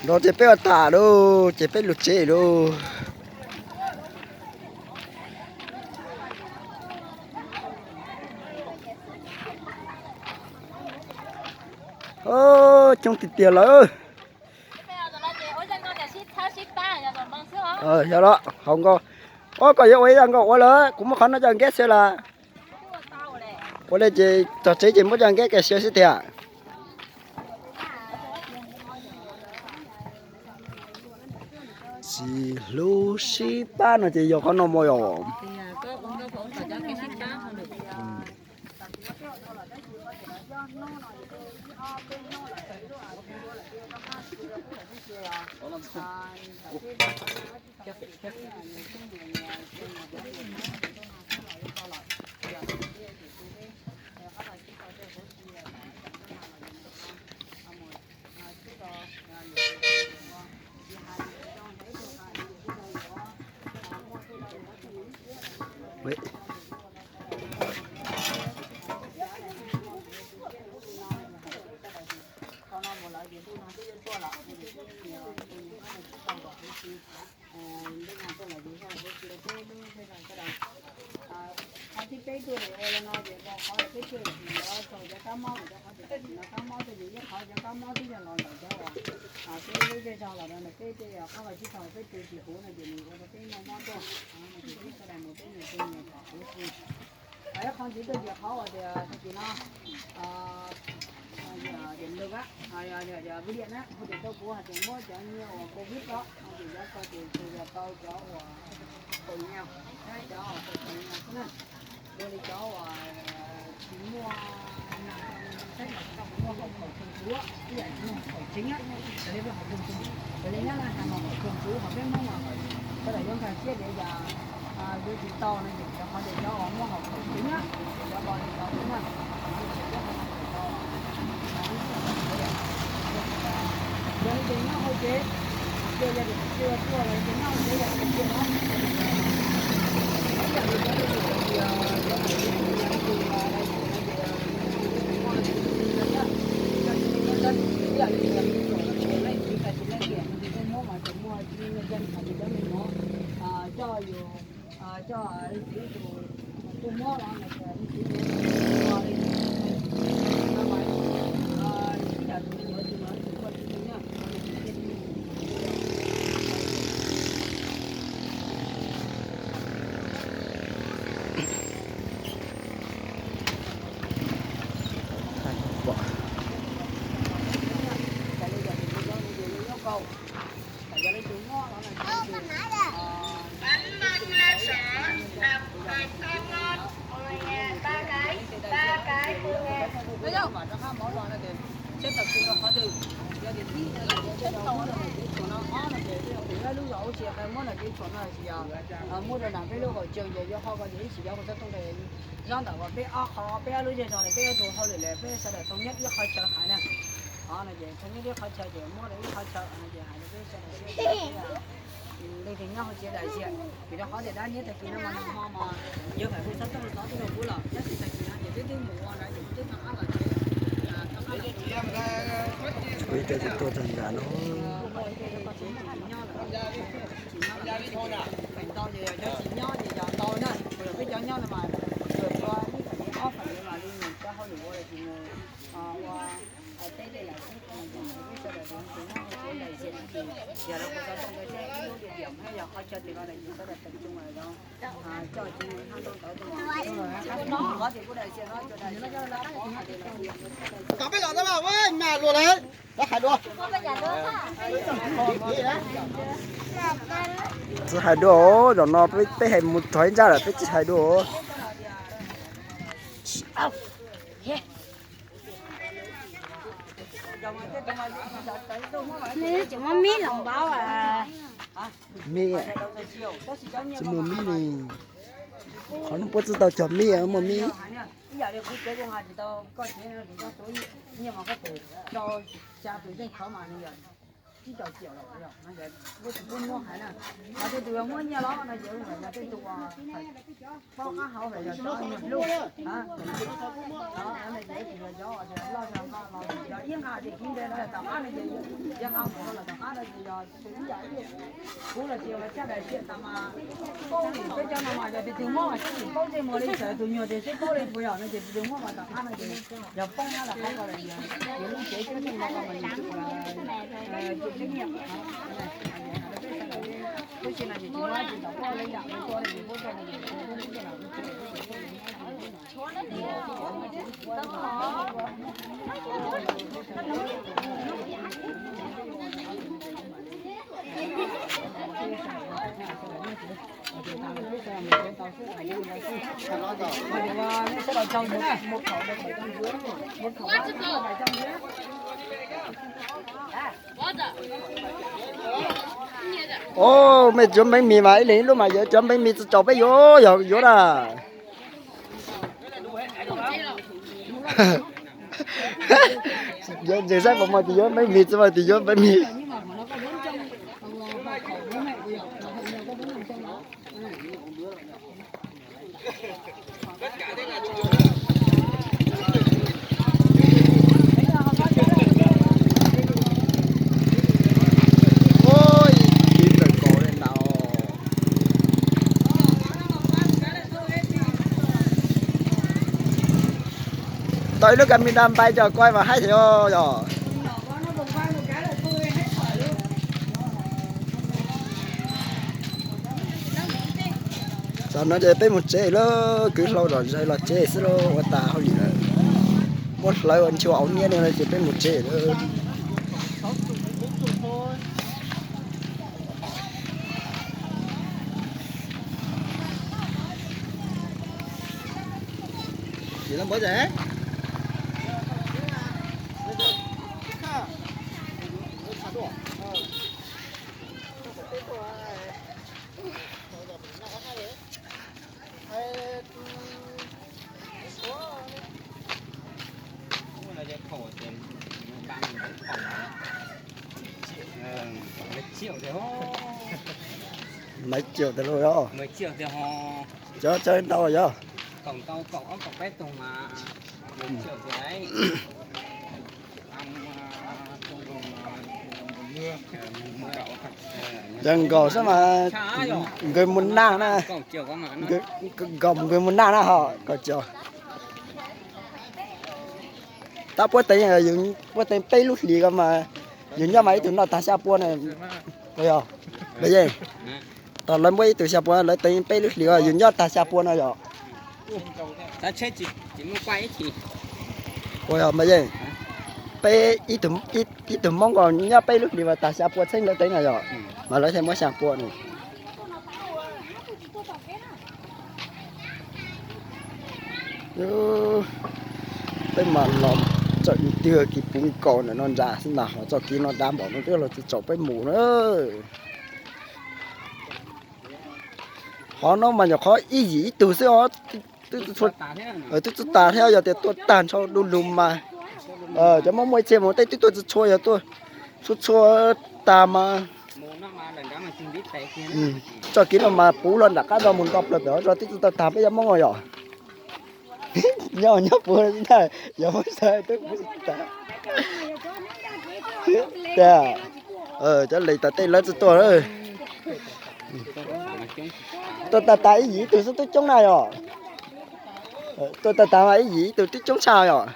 Nrov ces peb ua tas lauj, ces peb lug tsev lauj. Coob tiag tiag lawm. Yog los hauv nkaus. Ua koj yuav ua ib zaj nkauj ua lawm, kuv muab qhov no coj nkeb xwb las. Ua li ces txog tsev ces muab coj nkeb kiag xwb tiag. Tsis hlub sib pab no ces yog qhov no mas yog. Qhov thib peb tuaj ua li no ces rau qhov peb thiaj li yuav tau cov kab mob, rau qhov tias tam sim no kab mob twb yog ib qhov cov kab mob twb yog los ntawm cov uas peb lub zej zog los rau ntawm peb tej qab los tsis tau peb tu tsis huv no ces nws ua rau peb muaj mob tuaj. Ces peb sawv daws mus peb nyias tu nyias kom huv xwb. Ib qho ntxiv tuaj ces qhov uas tias tag kis no Video na, hu tias tau kuv hais tias muab cov nyiaj uas covid los ces cov ko ces tus yog tau cov uas kaum nyas, cov uas kaum nyas xwb na. Ua li cov uas tsis muaj, muaj haus khaum kawg nkaus, ib yam tsis muaj haus khaum tseeb, raws li lub haus khaum tseeb, raws li nyob na, haus khaum tseeb ho peb Hmoob mas sawv daws yuav nkag siab tias yog yuav tsis tau no ces rau qhov tias cov uas muaj haus khaum tseeb na, ces cov ko li cov xwb na, ces cov ko tau. Yog li ces nyob hauv tsev, ces yog tias tsis ua tuaj los ces nyob hauv tsev yog tias tiag no. Ib yam li cov me nyuam txawm tias cov me nyuam tus no ces ib yam li cov me nyuam txawm tias leej txiv tsis leej txiv, tus Hmoob mas tseem muaj tsis leej txiv, cov me nyuam coj yus coj leej txiv tus tus muab los no ces leej txiv tus ua li no mas ib yam tus me nyuam tus no tsis muaj tsis leej na. Tsheb tau kuv rau qhov twg, yog tias tib lub zos ua tsis qe muab no ces tshuam no yog muab rau nram peb lub qaum tseem ces yuav ho ko ces ib sim yuav ua txog tooj tes. Nyob ntawm uas peb ob qho peb ob lub zej zog no peb ua tus hauj lwm lawm peb sawv daws thoob nyob ib qhov chaw hais na. Ho no ces thoob nyob ib qhov chaw ces muab rau ib qhov chaw no ces hais rau peb sawv daws thiab peb leej twg nyob hauv tsev daim ziam, vim rau qhov tias dab nyob tag kis no mas nag hmo mas yuav kom kuv txhob tooj tov tuaj rau kuv lawm, tab sis tag kis no ces peb twb mus ua no ces kuv twb thov qab los tsev. Kuv ib co tsis tuaj tag nrho no. Tsis nyob lawm, tsis nyob lawm, feem ntau ces yog cov tsis nyob ces yog ntau na, uas yog peb cov nyob no mas ua ib feem ob feem mas li nws cov hauj lwm ua los tsis mus ua teb tej lawm xwb, peb sawv daws tsis nyob ces daim ziam no ces yog lawv kuj tau tooj ntawd thiab ib lub tiam thiab yog qhov chaw twg los lawm ces sawv daws teem tsoo lawm coj tsis mus haj ntoo ntawd tus no, qhov tias kuv daim ziam no cov daim ziam no Kom peb los tau mas, mas luag lawm, los hais dua. Tsis hais dua, zaum no peb hais mus rov ib ntsab lawm peb tsis hais dua. Tsis muaj mib los npaum, mib, tsis muaj mib ne. Qhov no puab txwj tau cog mib, muaj mib. Ib caum ciam lawm, yog no ces peb tsis pub muab hais na. Ho tej tus yog muab nyiaj los no ces yog tej tus paub qab hau lawm, yog cov niam loj, no ces ib tug yog cov loj, yog ib nqa ces kiv ntawd no tom qab no ces yog nqa mus no los tom qab no ces yog ib yam li kuv los ces yog tshaj daim tiam tas mas paub li peb cov no mas yog tus twg muab mas sib paub ntsej muag li, txawm tus nyuag ces sib paub li puas yog no ces tus twg muab mas tom qab no ces yog poob nyob rau qhov ko lawm, yog lub tsev coob coob no mas yog tsum tseeb nyiaj. Lub sij no ces tsis muaj dab tsi tom qab li yam li tua li tua li. Os, mej yuav npeev mis mas ib leeg ib lub mas yuav cov npeev mis tsis tsaus peb yuav, yog yuav na. Yuav ntseeg saib puas muaj tus yuav npeev mis, tsis muaj tus yuav npeev mis. Ib tug ntawm kaus li ntawd. Tau ib lub camera npai coj koj mas haib thiab yog. Tam no ces peb mus tsev lawm, kwv hlau zom zaws los tsev xwb lauj, ua tas hauj lwm lawm. Muab hlawv ua nchuav auv niab no ces peb mus tsev lawm. Maiv ciam tas lug yog. Cov txawj ntau yog. Yog nkaus xwb mas nkawd mus nag na. Nkaus nkawd mus nag na ho kaum caum. Tab puab teev, puab teev peb lub hlis ko mas yus nyob mas ib tug noj tag xya pua na. Yog, Maiv Yeej, tau lawv muab ib tug xya pua, lawv teev peb lub hlis ko yus nyob tag xya pua no yog. Ua yog Maiv Yeej, peb ib tug Hmoob ko nyob peb lub hlis mas tag xya pua txheeb lawv teev no yog, mas lawv thiaj muab xya pua no. Peb mas los txawm twg kis puv nkaus ntawm no ntag xwb ntag, ho txoj kev no dav npaum no twb los tsis txaus peb mus na. Qhov no mas nyuam qhuav ib yim ib tug xwb os, twb txhua tas thiab, yog tias tuaj tag nrho du lug mas cov Hmoob muaj ib txhia mus tej twb tuaj tsis tshua, yog tuaj txhua txhua tag mas. Txoj kev no mas puv hlo nram qab zos mus nto plaws pem hauv zos twb tsis tau tag peb cov Hmoob yom. Nyob nyob puv ntag, yog Hmoob sawv twb puv tag. Tiag, cov Lis tas tej lawv tsis tuaj. Tuaj tag tas ib yim ib tug xwb twb coob na yom. Tuaj tag tas mas ib yim ib tug twb coob tshaj yom.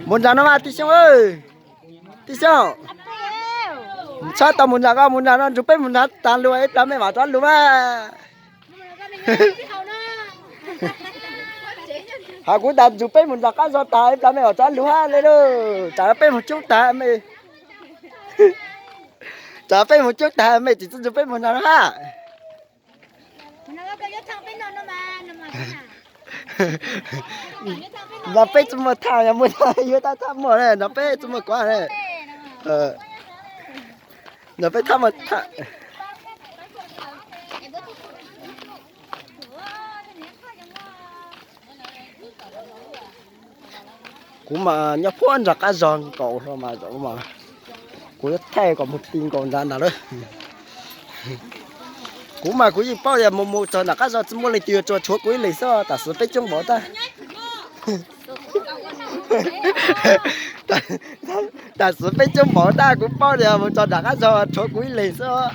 Mus ntsa no mas tij Xyooj, tij Xyooj, txhob tau mus ntsa ko, mus ntsa no ntsug peb mus ntsa tas lug ib plag mej mam rov lug mas. Hos kuv tas ntsug peb mus ntsa qab zog tas ib plag mej mam rov lug hab le lauj, tsam peb mus coob tag mej, tsam peb mus coob tag mej tsis txhob ntsug peb mus ntsa no hab. Nrog peb tsis muaj tham, yog muaj tham yuav tab tham muaj, nrog peb tsis muaj kuav, nrog peb tham muaj tham. Kuv mas nyob puag nram qab zog nkaus hlo mas, kuv yuav thaij kom mus ti nkaus nrad ntag lawm. Kuv mas kuv yeej paub tias mus mus txog nram qab zog tsis muaj leej twg, tsuas tshuav kuv ib leeg xwb, tam sim peb coob npaum tag. Tam sim peb coob npaum tag, kuv paub tias mus txog nram qab zog tshuav kuv ib leeg xwb.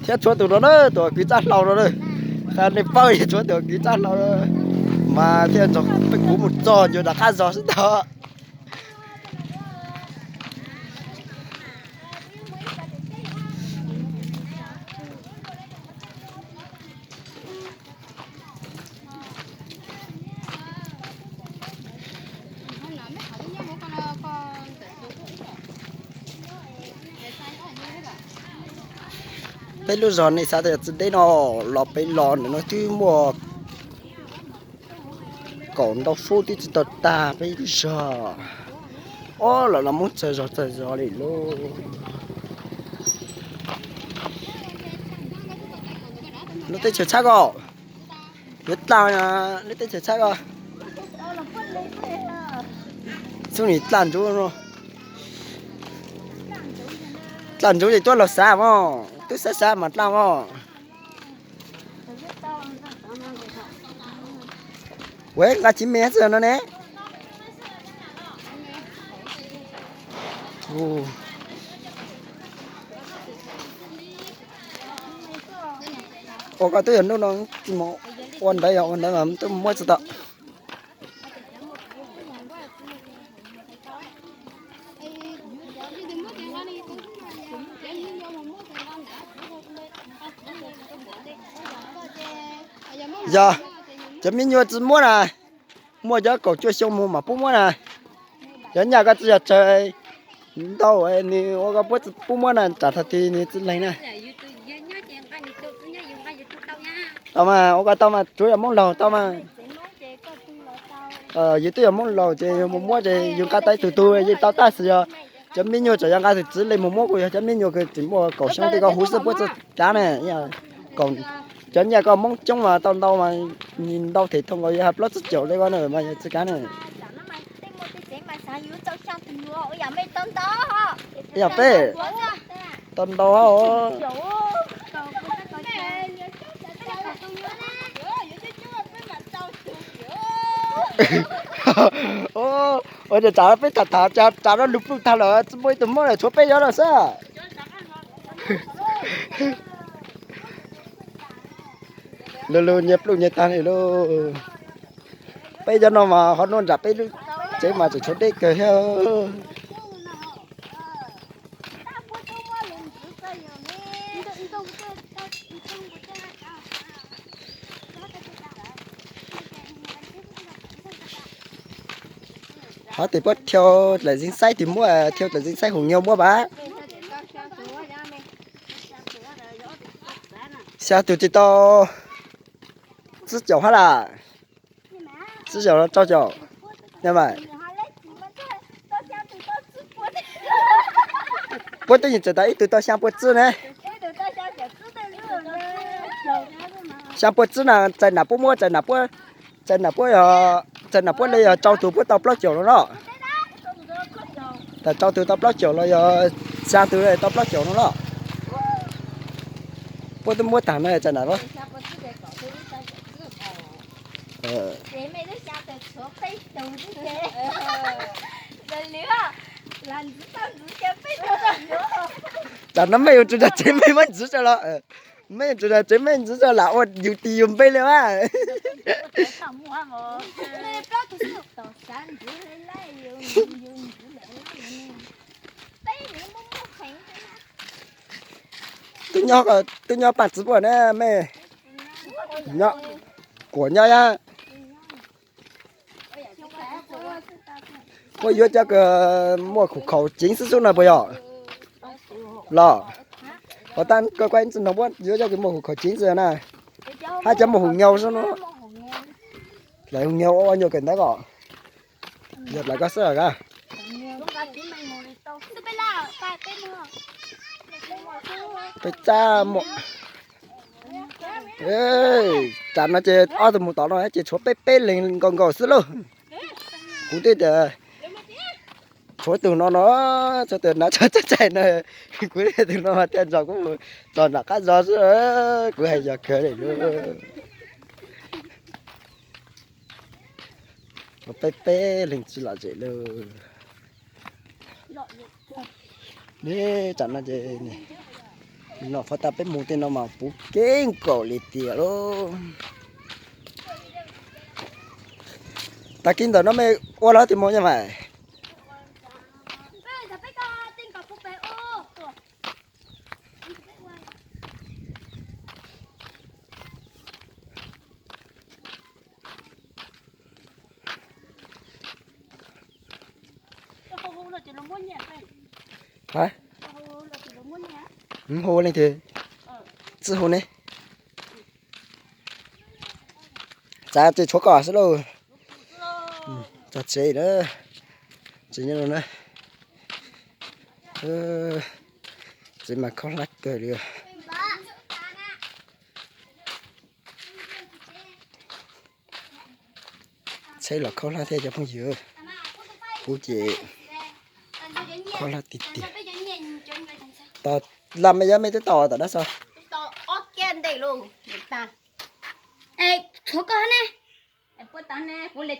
Thiab tshuav tus no na, tus kwv Tsab Hlau no na. Qhia nej paub, tshuav tus kwv Tsab Hlau mas thiaj nrog kuv mus txog nram qab zog xwb ntag. Peb lub zos nej xav tias tsis deb no, los peb los ntawm no twb muaj kaum ntau fub twb tsis tau tag peb lub zos. Ob, los los Hmoob txawg zog txawg zos li lauj. Lub teb chaws tshab ko, yuav dlaj, lub teb chaws tshab ko. Xub nim dlaj ntsuv no. Dlaj ntsuv ces tuaj los xav mog, twb xav xav mas dlaj mog. Ua nqa chiv me xwb no ne. Ua koj twb yog hnub no tsis mus ua ntawd, yog ua ntawd mas twb muab tsis tau. Yog cov me nyuam tsis muab na, muaj cov kaum cuaj xyoo mus mas pub muab na. Cov nyaj koj tsis yog tsawg ntau, nws ua koj pub muab na, tsam thaum twg nws tsis lees na. Tau mas, ua koj tau mas, tsuav yog Hmoob laug tau mas. Yus twb yog Hmoob laug ces yus mus muab ces yus nqa tau ib tug tug yeej tau tag xwb. Yog cov me nyuam tseem yog nqa tus txiv li mus muab kuj yog cov me nyuam kws tseem muaj kaum xyoo tej ko huv xwb puab txog kav ne. Cov nyiaj koj Hmoob coob mas tau ntau mas, ntau them thooj nkaus yog hais plaub tsib caum li ko na mas yog tsis kav ne. Yog peb tau ntau. Ua cas tsam peb tham tham tsam no lug pluj tag lawm tsis muaj ib tug Hmoob lawm tshuav peb cov no xwb. Lug lug nyias pluj nyias tag li lauj. Peb cov no mas qhov nuav nram peb lub tsev mas tseem tshuav deb kawg thiab. Qhov twg puab thiau dlaim zeeg xaib twg muab, thiau dlaim zeeg xaib hum nyuag muab vas. Xya tug tsis tau tsib caum hab las. Tsib caum los rau caum. Puab twb yeej tseem tau ib tug tau xyaa puas tsib ne. Xyaa puas tsib na, txais nam puab muab, txais nam puab, txais nam puab yog, txais nam puab li yog rau tug puab tau plaub caum no los. Txais rau tug tau plaub caum los yog xyaa tug tau plaub caum no los. Puab twb muab tag no txais nam puab. Tam no mej yuav tsum nrog tsev mej muab ntxiv tso los. Mej yuav tsum nrog tsev mej ntxiv tso lam ua yus tis yus npe li mas. Twb nyob, twb nyob paj txiv puab ne mej. Kuam nyob yab. Puab yuav cov kws muaj khuv khaum ceev xwb xwb no puas yog? Los, puas tab koj kuaj ib txwm no puab yuav cov kws muaj khuv khaum ceev xwb na, hab cov muaj hum nyau xwb no. Dlaim hum nyau ua nyuag kawm ntawv os. Yog dlaim koj xwb os. Peb txab muaj, Tsam no ces ob tug mus tom no ces tshuav peb peb leeg nkaus nkaus xwb lauj. Kuv twb tias tshuav tus no no, tshuav tus nav tshuav txaij txaij no, kuv tus no mas thiaj nrog kuv mus txog nram qab zos xwb, kuv hais yog kawg li. Peb peb leeg tsis lom zem lauj. Ne, tsam no ces no phov tas peb mus tej no mas puv kev nkaus li tiag lauj. Tag kis ntawm no mej ua los tim mus nyob mas. Hu leej twg? Txawj hu ne. Txav ces tshuav koj xwb lauj. Txog tsev na, tsev nyob no na. Tsev mas khaub hlab kawg li. Tsheb los khaub hlab thiab cov phooj ywg. Kuv ces khaub hlab tiag tiag. Tos laj mej yog mej twb tau tom dab xo. Tshuav koj ne. Kuv le